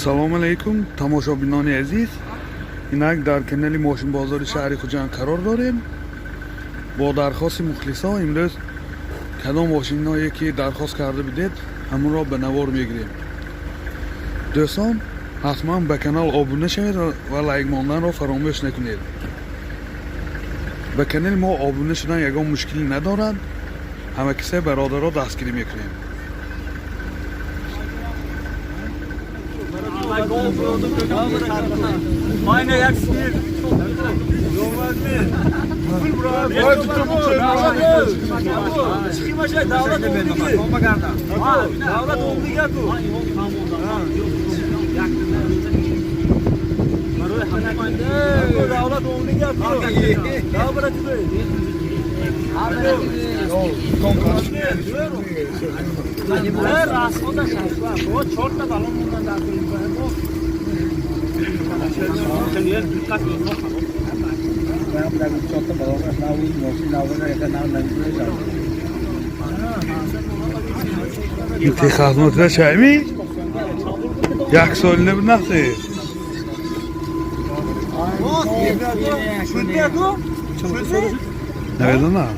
Ассалому алайкум, тамошобинони азиз. Инак дар канали Мошинбозори шаҳри Хуҷанд қарор дорем. Бо дархости мухлисо имрӯз кадом мошиное ки дархост карда будед, ҳамонро ба навор мегирем. Дӯстон, ҳатман ба канал обуна шавед ва лайк монданро фаромӯш накунед. Ба канали мо обуна шудан ягон мушкилӣ надорад. Ҳама кисе бародаро дастгирӣ мекунем. Майна як сир. Давлат омдига ку. Давлат омдига ку. Давлат Техазмотра шайми? Як сол не нахе. Намедонам.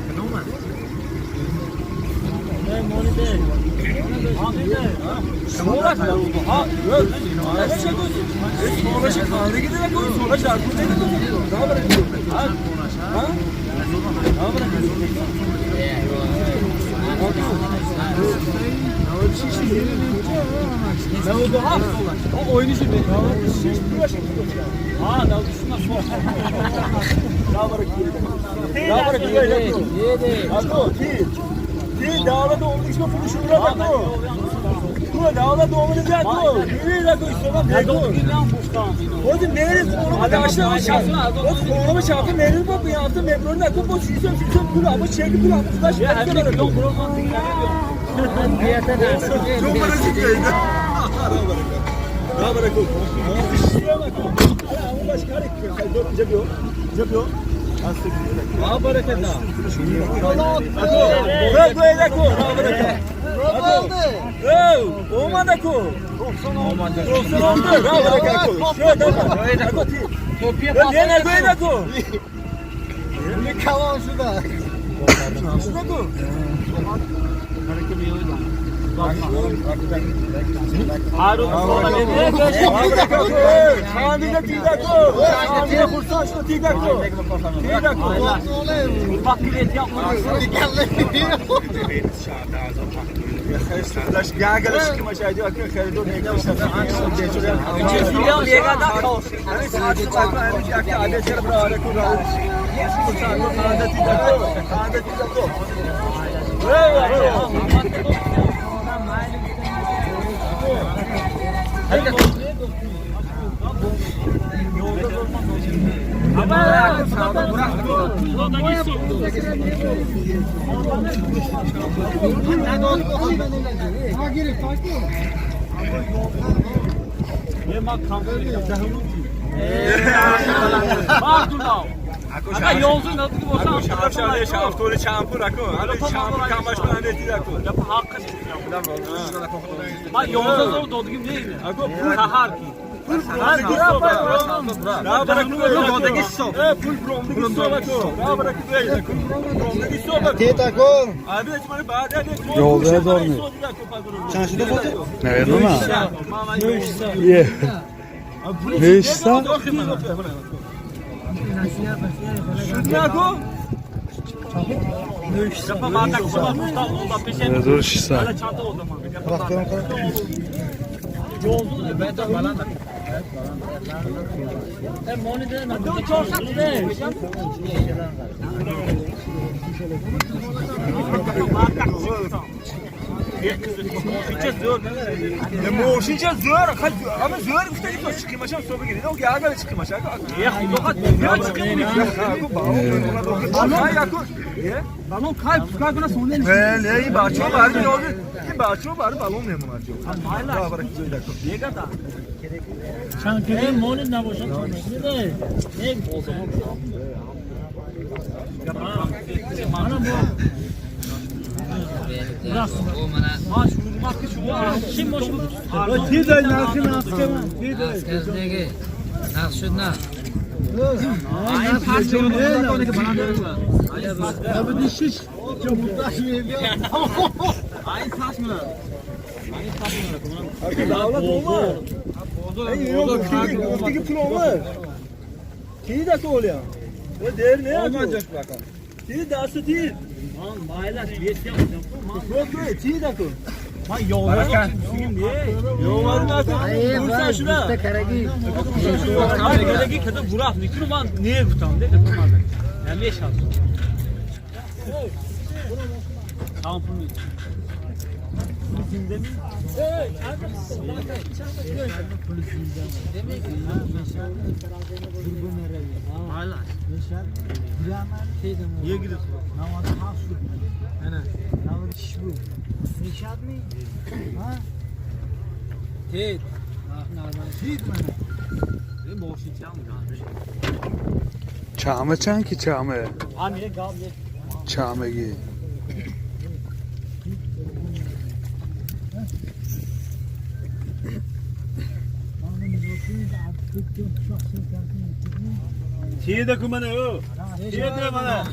Давлат омдигишка пули шура даку. Ту давлат омдига ку. Мери даку истома мегу. Ози мери хонум дашта шаф. Ози хонум шаф мери бо биёфта меброн даку бо сисом сисом пул або чек пул або худаш мекунад. Намедонам. Е. Нешта? Ҳазору шишсад. Мошинча зӯр, ама зӯр гуфта ки чиқимашам со бигиред. О гагала чиқимаш ага. Е худо хат чиқим. Балон кай пускай куна сонде не. Не, ин бачо бар миёди. Ин бачо бар балон мемонад ҷо. Мегада. Чанд кило моли набошад, не? Не. Мана бо. Давлат омад. Гуфтиги пул омад. Ки да колям? О дер не Ти дасту ти. Ти да ку. Ман ёвар ёвар накун. Гурса шуда. Караги када бураф никуну ман не гуфтам де када ман. Намешад. Там пул. Чама чанд ки чама? Чамаги. Тида ку мана ӯ. Тида мана.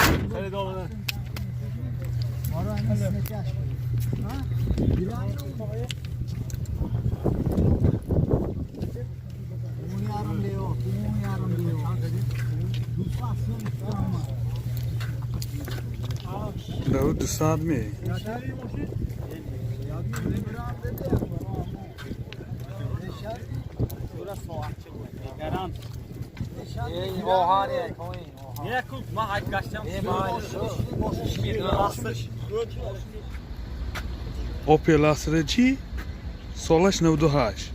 Давид 200 ми? Opel Astra G, солаш 98.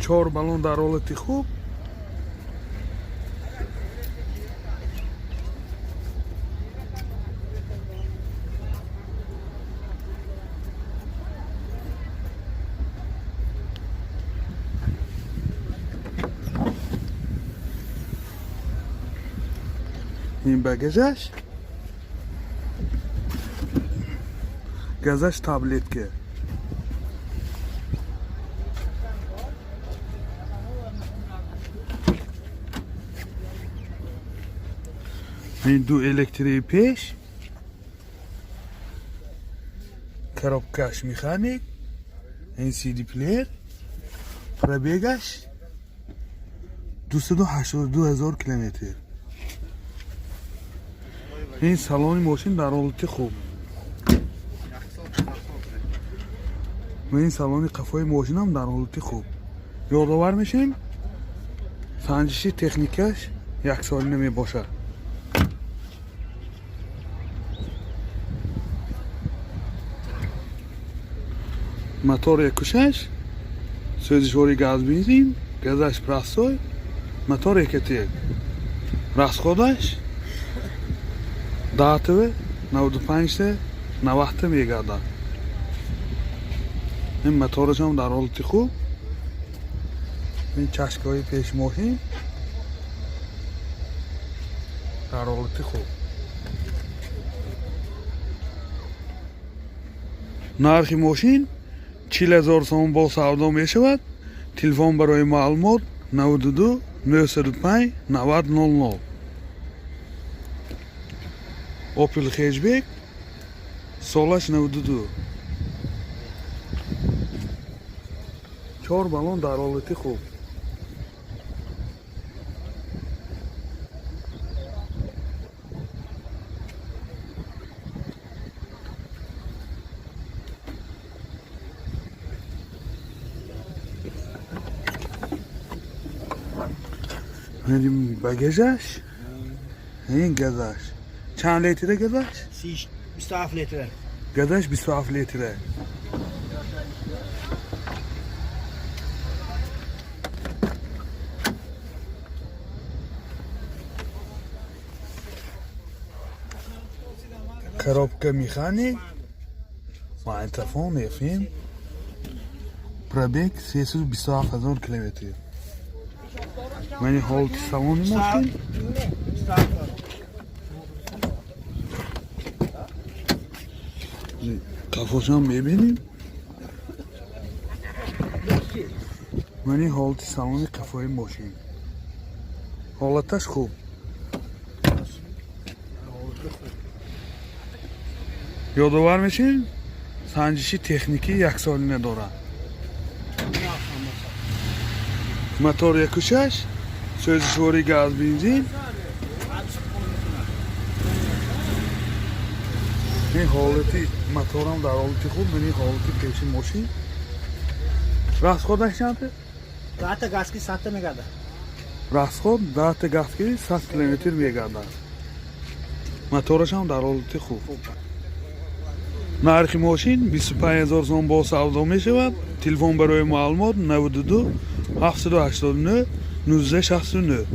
Чор баллон дар ҳолати хуб. Ин багажаш, газаш таблетка. Ин ду электрии пеш, коробкаш механик, ин CD плеер, пробегаш 282 ҳазор километр. Ин салони мошин дар ҳолати хуб. Ва ин салони қафои мошинам дар ҳолати хуб. Ёдовар мешем, санҷиши техникаш яксолина мебошад. Мотор 1.6, сӯзишвори газ бензин, газаш простой, мотор 1.1. Расходаш 10 95 90 мегардад. Ин моторашам дар ҳолати хуб. Ин чашкаҳои пешмошин дар ҳолати хуб. Нархи мошин 40 000 сомон бо савдо мешавад. Телефон барои маълумот 92 905 90 00. Opel Hatchback, солаш 92. Чор баллон дар ҳолати хуб. Ин багажаш, ин газаш. Чанд литра газаш? 27 литра. Газаш 27 литра. Коробка механик, магнитофон FM, пробег 327 ҳазор километр. Мани ҳолати салони мошин. Қафошам мебинем. Мани ҳолати салони қафои мошин. Ҳолаташ хуб. Ёдовар мешем, санҷиши техникӣ яксолина дорад. Мотор 1,6, сӯзишворӣ газ, бензин. Ин ҳолати моторам дар ҳолати хуб, мани ҳолати пеши мошин. Расходаш чанд? 10 та газ ки 100 та мегардад. Расход 10 та газ ки 100 километр мегардад. Моторашам дар ҳолати хуб. Нархи мошин 25 000 сом бо савдо мешавад. Телефон барои маълумот 92 789 19 69.